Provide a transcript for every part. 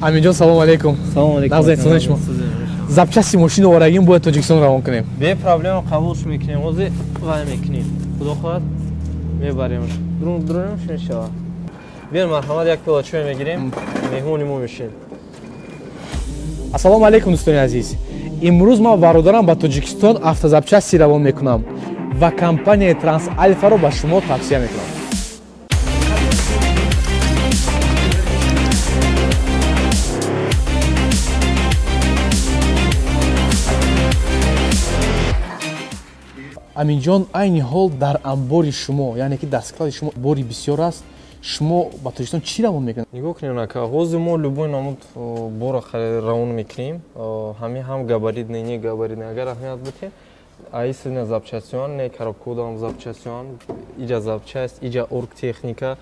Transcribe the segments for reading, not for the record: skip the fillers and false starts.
Аминҷон, салому алейкум. Салому алейкум. Нағз шумо. Запчасти мошин оварагим, бояд Тоҷикистон равон кунем. Бе проблема, қабулш мекунем. Ҳозир вай мекунем. Худо хоҳад, мебаремш. Дурунш мешавад. Биён, марҳамат, як пиёла чой мегирем, меҳмони мо мешем. Ассалому алейкум, дӯстони азиз. Имрӯз ман бародарам ба Тоҷикистон автозапчасти равон мекунам ва компанияи Трансальфаро ба шумо тавсия мекунам. Аминҷон, айни ҳол дар амбори шумо, яъне ки дар склади шумо, бори бисёр аст. Шумо ба Тоҷикистон чӣ равон мекунед? Нигоҳ кунед, ака, ҳозир мо любой намуд бора равон мекунем. Ҳами ҳам габаритный, не габаритный. Агар аҳамият битем, аисина запчастиён, не коробкодам запчастиён, иҷа запчасть, иҷа оргтехника,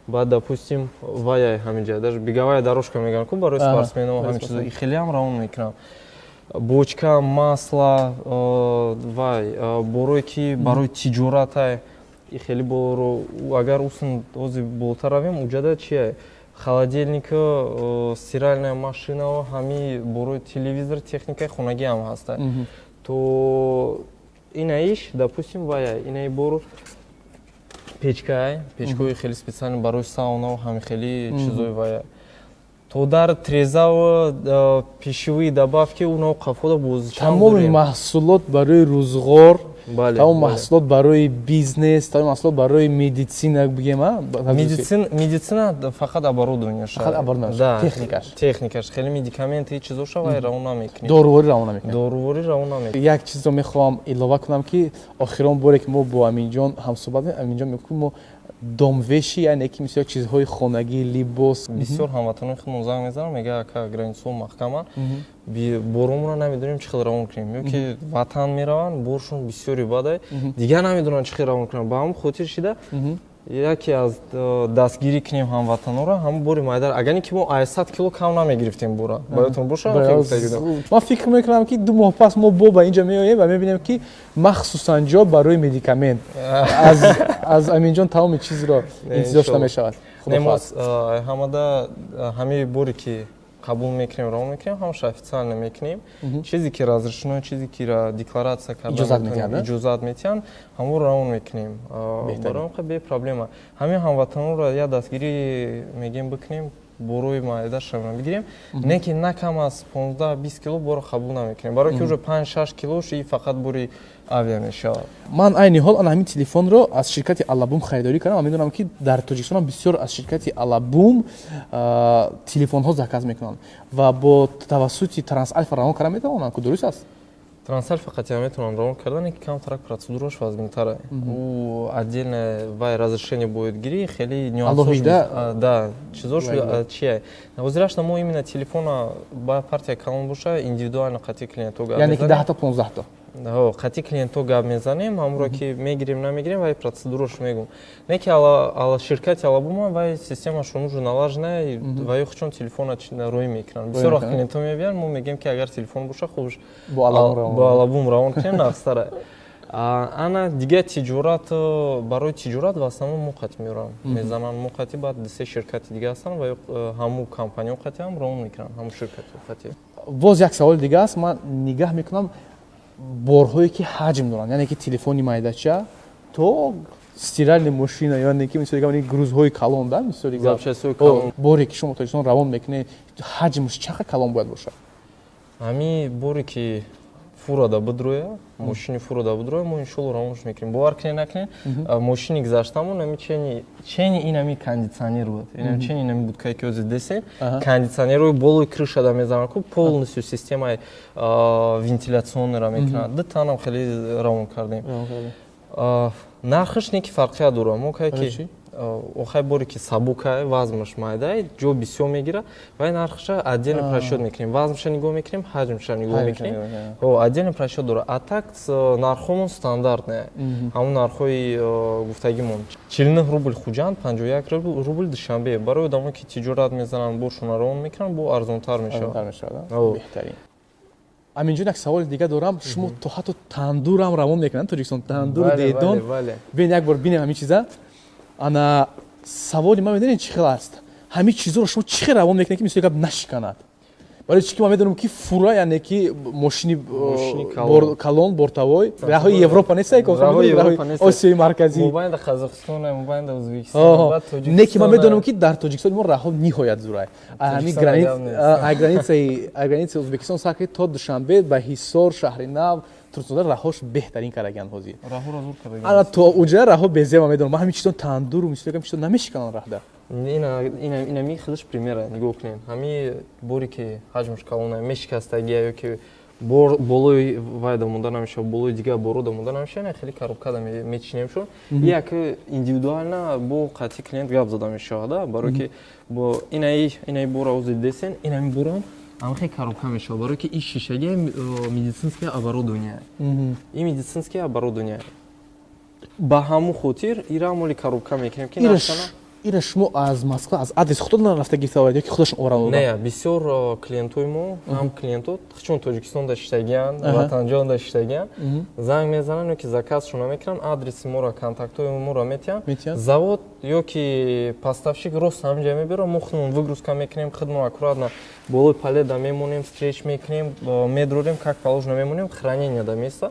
баъд, допустим, ваяй ҳаминҷа даже беговая дорожка мегӯянд ку, барои спортсменҳо, ҳамин чизо хеле ҳам равон мекунам. Бочка, масла, вай борое ки барои тиҷоратай, и хеле боро. Агар усн ҳозир болотар равем, уҷада чия, холодильник, стиральная машина, ҳами борои телевизор, техникаи хонагӣ ҳам ҳаста. То инаиш, допустим, вая инаи бору печкай, печкаҳои хеле специально барои сауна, ҳами хеле чизои вая, то дар трезав, пищевые добавки, уно қафода боз. Тамоми маҳсулот барои рӯзғор, тамоми маҳсулот барои бизнес, тамоми маҳсулот барои медицина бигем. Медицина фақат оборудование. Фақат оборудование, техникаш. Техникаш, хеле медикаменты, чизоша вай равон намекунем. Доруворӣ равон намекунем. Доруворӣ равон намекунем. Як чизро мехоҳам илова кунам, ки охирон боре ки мо бо Аминҷон ҳамсӯҳбат, Аминҷон мегӯфт, мо домвещи, яъне ки мисол чизҳои хонагӣ, либос. Бисёр ҳамватанони худмон занг мезанам, мега: «Ака, границаҳо маҳкаманд, боромонро намедонем чӣ хел равон кунем», ё ки ватан мераванд, боршон бисёри бадай, дигар намедонанд чӣ хел равон кунанд. Ба ҳамн хотир шида, яке аз дастгирӣ кунем ҳамватанонро, ҳамн бори майдар, агар ки мо ай 100 кило кам намегирифтем бора, ба ёдтон боша. Ман фикр мекунам, ки 2 моҳ пас мо бо ба инҷа меоем ва мебинем, ки махсусан ҷо барои медикамент аз Аминҷон тамоми чизро интизор шуда мешавад. Ҳамада ҳамаи боре ки қабул мекунем, равон мекунем, ҳамаша официально мекунем. Чизе ки разрешено, чизе ки декларатсия карда иҷозат метиҳанд, ҳамонро равон мекунем. Барои бе проблема ҳамин ҳамватанонро як дастгирӣ мегем бикунем, борои майдашро бигирем, не ки на кам аз 15-20 кило боро қабул намекунем, барое ки уже 5-6 килош и фақат бори авиа мешавад. Ман айни ҳол ана ҳамин телефонро аз ширкати Алабум харидорӣ кардам ва медонам, ки дар Тоҷикистонам бисёр аз ширкати Алабум телефонҳо заказ мекунанд ва бо тавассути Трансальфа равон карда метавонанд ку, дуруст аст? Трансальфа қатъиян метавонанд равон кардан, ки камтарак процедураш вазминтара. Ӯ отдельно вай разрешение бояд гирӣ, хеле нюансош да, чизош чия. Ҳозирашна мо именно телефона ба партия калон боша, индивидуально қатъи клиентҳо гап. Яъне ки 10 та, 15 та. Қатъи клиентҳо гап мезанем, ҳамонро ки мегирем, намегирем, вай процедураш мегӯм. Не ки ала ширкати Алабума, вай системашон уже налаженная, вай худшон телефона рӯй мекунанд. Бисёр вақт клиентҳо мебиёянд, мо мегӯем, ки агар телефон боша, хубш бо Алабум равон кунем, нағзтара. Ана дигар тиҷорат, барои тиҷорат в основном мо қатъи меорам, мезананд мо қатъи, баъд се ширкати дига ҳастанд ва ҳамун компаниҳо қатъи ҳам равон мекунанд, ҳамун ширкатҳо қатъи. Боз як саволи дига аст. Ман нигаҳ мекунам, борҳое ки ҳаҷм доранд, яъне ки телефони майдача то стиральный машина, яъне ки мисоли грузҳои калон да, мисоли боре ки шумо Тоҷикистон равон мекунед, ҳаҷмаш чақа калон бояд бошад? Ҳами боре ки фурада бидроя, мошини фурада бидроя, мо иншолло равонш мекунем. Бовар кунед, накунед, мошини гузаштамон ами чени инами кондитсионер буд, инами чени инами буд, ки ҳозир десем, кондитсионерҳои болои крышада мезананд ку, полностью системаи вентиляционныйра мекунанд. Ду танам хеле равон кардем. Нархаш не ки фарқият дорад, мо кай ки охай боре ки сабукай, вазнаш майдай, ҷо бисёр мегирад, вай нархаша отдельно просчёт мекунем, вазнша нигоҳ мекунем, ҳаҷмша нигоҳ мекунем, отдельно просчёт дорад. А так нархҳомон стандартная, ҳамон нархҳои гуфтагимон: 49 рубл Хуҷанд, 51 рубл Душанбе. Барои одамое ки тиҷорат мезананд, боршона равон мекунанд, бо арзонтар мешавад. Беҳтарин. Аминҷон, як саволи дига дорам. Шумо то ҳатто тандурам равон мекунанд Тоҷикистон, тандуру дедон. Бин, як бор бинем ҳамин чиза. Ана саволи ман, медонед, чӣ хел аст? Ҳамин чизоро шумо чӣ хел равон мекунед, ки мисли гап нашиканад? Барои чӣ ки ман медонам, ки фура, яъне ки мошини калон бортовой, раҳои Европа нест, Осиёи Марказӣ, не, ки ман медонам, ки дар Тоҷикистон мо раҳо ниҳоят зурай. Ҳамин границаи Ӯзбекистон сар кардед то Душанбе, ба Ҳисор, Шаҳри Нав, Турсунзода раҳош беҳтарин кардагианд ҳозир. Ана то уҷа раҳо безеба, медонам. Ман ҳамин чизон, тандуру мисли чизон намешикананд раҳда? Инами худаш примера нигоҳ кунем. Ҳами боре ки ҳаҷмаш калона, мешикастагия ё ки болои вайда монда намешава, болои дигар борода монда намешава, хеле коробкада мечинем шон. Як индивидуально бо қатъи клиент гап зада мешавад, барое ки бо инаи бора ози десен, инами борам амхе коробка мешавад, барое ки и шишаги медицинское оборудование, и медицинское оборудование, ба ҳамун хотир ира моли коробка мекунем, ки Ира шумо аз Москва аз адрес худатон рафта гирифта оваред ё ки худашон оваранд? Не, бисёр клиентои мо, ҳам клиентҳо чун Тоҷикистонда шиштагианд, ватанҷонда шиштагианд, занг мезананд ё ки заказшона мекунанд, адреси моро, контактҳои моро метиҳанд, завод ё ки поставщик рост ҳаминҷа мебиёрад, мо худмон выгрузка мекунем, худмон аккуратно болои паллета мемонем, стрейч мекунем, медрорем, как положено мемонем, хранение да место.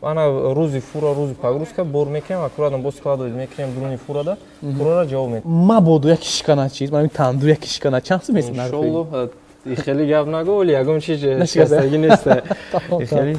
Ана рӯзи фура, рӯзи погрузка бор мекунем, аккуратно бо складывать мекунем дуруни фурада, фурара ҷавоб метиҳем. Мабодо яки шиканад чиз, ман тандур яки шиканад, чанд сум мест? Иншолло, хеле гап нагӯ, вале ягон чиз шикастагӣ нест. Хеле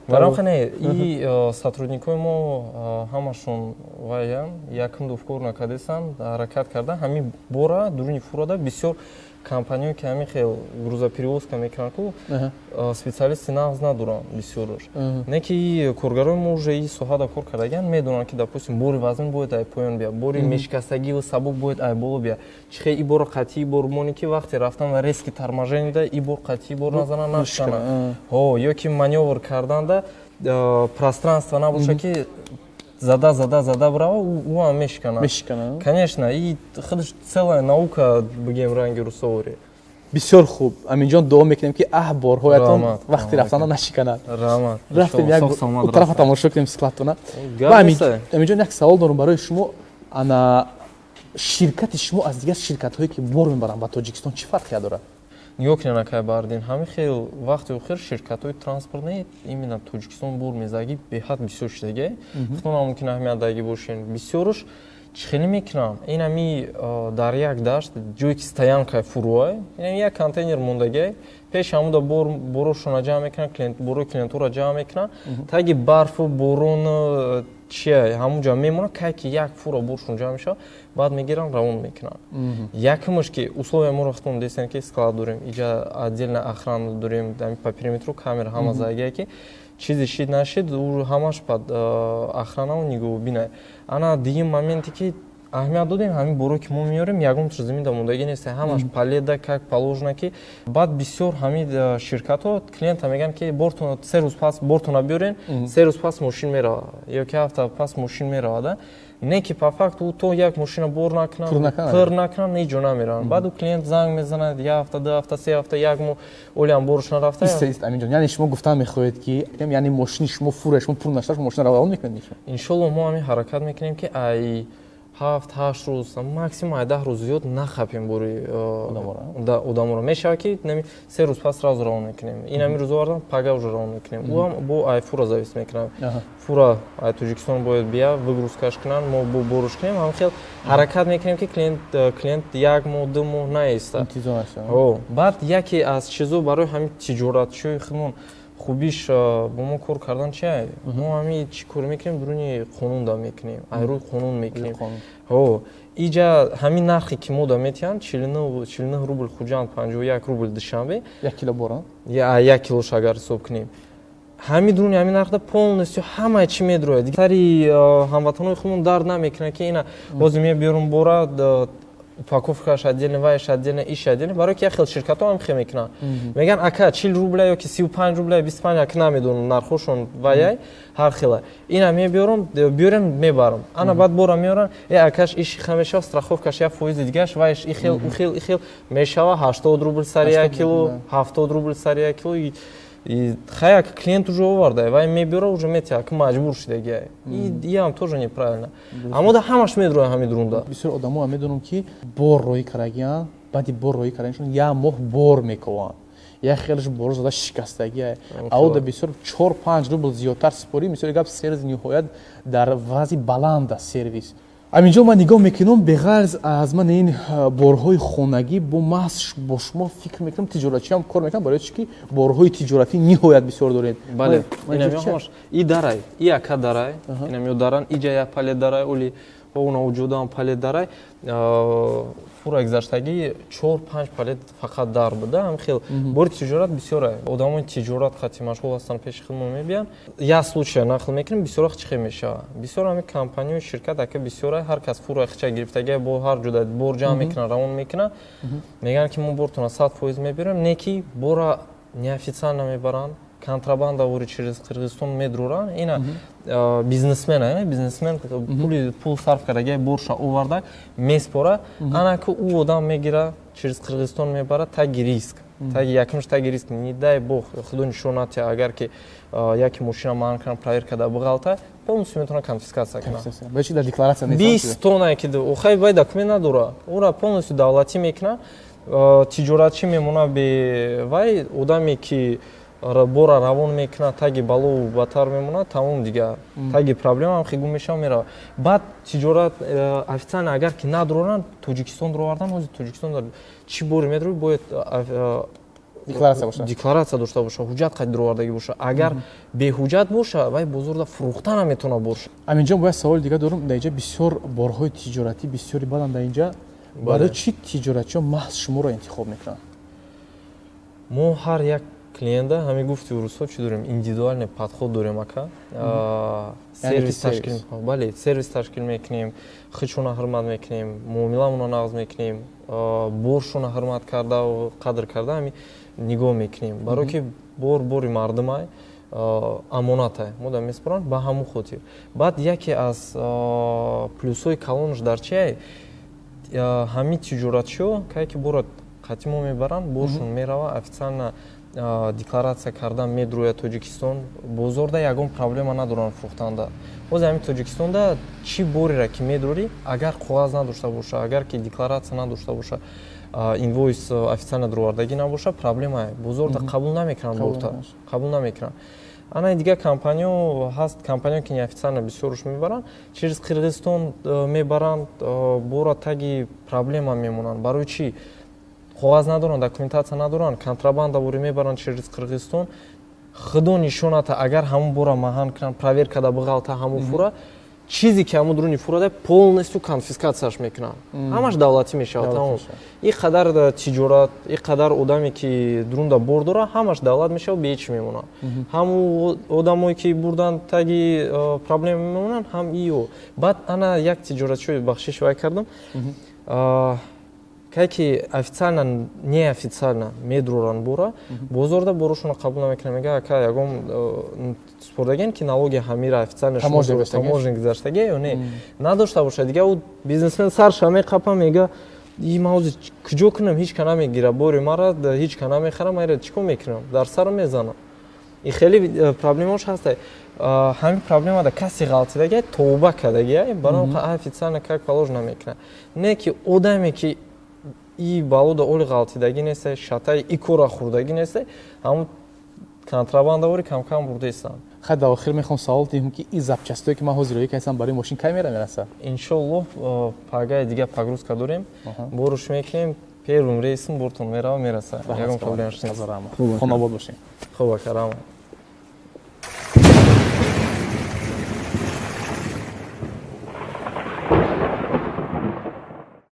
барам хане и сотрудникои мо ҳамашон ваян якум дуф кор накардесанд, ҳаракат кардан ҳамин бора дуруни фурада. Бисёр компаниё ки ҳамин хел грузоперевозка мекунанд ку, специалисти нағз надоранд бисёрош. Не ки коргарои мо уже и соҳада кор кардагианд, медонанд, ки, допустим, бори вазн бояд ай поён бия, бори мешикастагиву сабук бояд ай боло бия, чӣ хел и боро қатъи бор монӣ, ки вақте рафтан ва резкий торможение да и бор қатъи бор назана, нашкана, ҳо, ё ки манёвр карданда пространство набошад, ки зада, зада, зада бирава, ӯ ҳам мешикана. Мешикана. Конечно, и худаш целая наука, бигем, ранги русоворӣ. Бисёр хуб, Аминҷон, дуо мекунем, ки аҳ борҳоятон вақти рафтана нашиканад. Раҳмат. Рафтем як тарафа, тамошо кунем складтона. Аминҷон, як савол дорам барои шумо. Ана ширкати шумо аз дигар ширкатҳое, ки бор мебаранд ба Тоҷикистон, чӣ фарқия дорад? Нигоҳ кунед, акай Бардин, ҳамин хел вақти охир ширкатҳои транспортне именно Тоҷикистон бор мезагӣ беҳад бисёр шудагӣ. Худтонам мумкин аҳамият дагӣ бошен. Бисёруш чӣ хеле мекунанд? Инами дар як дашт, ҷое ки стоянкаи фуруай, инами як контейнер мондагиай, пеш ҳамуда борошона ҷамъ мекунанд, борои клиентҳоро ҷамъ мекунанд, таги барфу борон чия ҳамунҷа мемонад. Кай ки як фура боршон ҷамъ мешавад, баъд мегиранд, равон мекунанд. Якумаш ки условия моро худтон дестем, ки склад дорем, иҷа отдельно охрана дорем, по периметру камера ҳама заагия, ки чизе шид нашид, ҳамаш под охранаву нигоҳубинай. Ана дигим моменте, ки аҳамият додем, ҳамин боро ки мо меорем, ягон чиз заминда мондагӣ нест, ҳамаш паллета, как положено. Ки баъд бисёр ҳамин ширкатҳо клиента мегӯянд, ки бортон 3 рӯз пас бортона биёрен, 3 рӯз пас мошин меравад ё ки ҳафта пас мошин меравад. Не ки по факту ӯ то як мошина бор накунад, пур накунад, ҳеҷ ҷо намераванд. Баъд ӯ клиент занг мезанад, як ҳафта, 2 ҳафта, 3 ҳафта, як моҳ, олиам борш нарафта. Аминҷон, яъне шумо гуфтан мехоҳед, ки яъне мошини шумо, фура шумо пур нашуда, мошина равон мекунед? Иншолло, мо ҳамин ҳаракат мекунем, ки ай 7-8 рӯз, максимум ай 10 рӯз зиёд нахапем бори одаморо. Мешавад, ки 3 рӯз пас сразу равон мекунем, инами рӯз овардан, пага уже равон мекунем. Ӯ ҳам бо ай фура завис мекунам. Фура ай Тоҷикистон бояд бия, выгрузкаш кунанд, мо бо боруш кунем. Ҳам хел ҳаракат мекунем, ки клиент як моҳ, 2 моҳ наиста. Баъд яке аз чизо барои ҳамин тиҷоратчиҳои худмон хубиш бо мо кор кардан чия? Мо ҳами чӣ кор мекунем, дуруни қонун да мекунем, айрӯи қонун мекунем. Ҳо, иҷа ҳамин нархе ки мо да метиҳанд, 49 рубл Хуҷанд, 51 рубл Душанбе. Як кило бора? Як килош агар ҳисоб кунем, ҳамин дуруни ҳамин нархда полностью ҳамаи чӣ медрояд. Сари ҳамватанои худмон дард намекунад, ки ина боз мебиёрум бора, упаковкаш отдельно, вайш отдельно, иш отдельно. Барои ки як хел ширкатҳо ҳам хел мекунанд, мегӯянд: «Ака, 40 рубля ё ки 35 рубля, 25», ака, намедонам, нархҳошон ваяй ҳар хела. Ина мебиёрам, биёрем, мебарам. Ана баъд бора меорам, э, акаш, иш хел мешава, страховкаш як фоизи дигаш, вайш и хел, у хел, и хел мешава, 80 рубл сари як кило, 70 рубл сари як кило. Хай, як клиент уже оварда, вай мебиёра, уже метиҳа, ки маҷбур шудагиай. Иам тоже неправильно. Аммо да ҳамаш медроя ҳами дурунда. Бисёр одамо медонам, ки бор роҳӣ кардагиянд. Баъди бор роҳӣ карданашон як моҳ бор мекованд, як хелаш бор зада шикастагия. Ауда бисёр 4-5 рубл зиёдтар сипорӣ. Мисоли гап, сервис ниҳоят дар вазъи баланд аст сервис. Аминҷон, ман нигоҳ мекунам, беғарз аз ман ин борҳои хонагӣ, бо маҳз бо шумо фикр мекунам, тиҷоратчиам кор мекунам. Барои чи ки борҳои тиҷоратӣ ниҳоят бисёр доред. Бале, и дарай, и яка дарай, инам даран, иҷа як палет дарай, оли уна вуҷудам палет дарай. Фура гузаштагӣ чор панҷ палет фақат дар буда. Ҳам хел бори тиҷорат бисёре. Одамони тиҷорат хати машғул ҳастанд, пеши худмон мебиёнд. Як случая нақл мекунем. Бисёр вақт чӣ хел мешавад? Бисёр ҳами компанияи ширкат, ака, бисёре, ҳар кас фура хича гирифтагия, бо ҳар ҷуда бор ҷамъ мекунад, равон мекунад. Мегӯянд, ки мо бортона 100% мебирем. Не, ки бора неофициально мебаранд, контрабанда вори через Қирғизистон медруранд. Ина бизнесмен, бизнесмен пули пул сарф карда, борша оварда меспора. Ана ки ӯ одам мегира, через Қирғизистон мебара, таги риск, таги якумш, таги риск. Не дай бог, худо нишон натия, агар ки яке мошина манъ кунад, проверка да бұғалта, полностью метавонад конфискация кунад. 20 тоннае ки охай вай документ надора, ӯра полностью давлатӣ мекунад. Тиҷоратчӣ мемонад бе вай, одаме ки бора равон мекунад, таги балову батар мемонад, тамом, дигар таги проблема хигу мешава, мерава. Баъд тиҷорат официально агар ки надоранд, Тоҷикистон дуровардан. Ҳозир Тоҷикистон чӣ бори медрои, бояд декларация. Декларация дошта боша, ҳуҷҷат қайд дуровардагӣ боша. Агар беҳуҷҷат боша, вай бозорда фурӯхта наметавона боша. Аминҷон, бояд саволи дигар дорам. Дар инҷа бисёр борҳои тиҷоратӣ бисёри баданд дар инҷа. Барои чӣ тиҷоратчиҳо маҳз шуморо интихоб мекунанд? Мо ҳар як клиента, ҳамин гуфти урусҳо, чӣ дорем, индивидуальный подход дорем, ака. Сервис ташкил, бале, сервис ташкил мекунем, худшона ҳурмат мекунем, муомиламонро нағз мекунем, боршона ҳурмат карда, қадр карда ҳамин нигоҳ мекунем, барое ки бор бори мардумай, амонатай мо да меспоранд. Ба ҳамун хотир. Баъд яке аз плюсҳои калонаш дар чиай? Ҳамин тиҷоратчиҳо кае ки бора қатъи мо мебаранд, боршон мерава, официально декларация кардан медрояд Тоҷикистон, бозорда ягон проблема надоранд фурӯхтанда. Боз ҳамин Тоҷикистонда чӣ борера ки медорӣ, агар коғаз надошта боша, агар ки декларация надошта боша, инвойс официально дуровардагӣ набоша, проблема, бозорда қабул намекунанд, борта қабул намекунанд. Ана дигар компаниё ҳаст, компаниё ки неофициально бисёруш мебаранд, через Қирғизистон мебаранд бора, таги проблема мемонанд. Барои чӣ? Коғаз надоранд, документация надоранд, контрабанда бори мебаранд через Қирғизистон. Худо нишоната, агар ҳамун бора маҳан кунанд, проверка да бұғалта, ҳамун фура, чизе ки ҳамун дуруни фурада, полностью конфискацияш мекунанд, ҳамаш давлатӣ мешавад, тамом. И қадар тиҷорат, и қадар одаме ки дурунда бор дора, ҳамаш давлат мешавад, беҳеч мемонад. Ҳам одамое ки бурдан, таги проблема мемонанд, ҳам ио. Баъд ана як тиҷоратчиҳои, бахшиш, вай кардам, кае ки официально, неофициально медроранд бора, бозорда борошонро қабул намекунад. Мега: «Ака, ягон супордаген ки налоги ҳамира официально таможня гузаштагия ё не?» Надошта бошад, дига ӯ бизнесмен сарша меқапа, мега: «И ман ҳозир куҷо кунам? Ҳеҷ ка намегира бори мара, ҳеҷ ка намехара, ман ира чӣ кор мекунам?» Дар сарам мезанам. И хеле проблемаош ҳаста. Ҳамин проблемада касе ғалтидагия, тавба кардагия, барои официально как положено мекунад. Не ки одаме ки и балода оли ғалтидагӣ неста, шатаи и кора хӯрдагӣ неста, ҳамун контрабандавори камкам бурдаистанд. Хай, дар охир мехоҳам савол диҳам, ки ин запчастое ки ман ҳозир роӣ кардам, барои мошин кай мера мерасад? Иншоаллоҳ, пагаи дига погрузка дорем, боруш мекунем, первым рейсом бортон мерава, мераса, ягон проблемаш нест. Хонобод бошем. Хуб, ака, раҳмат.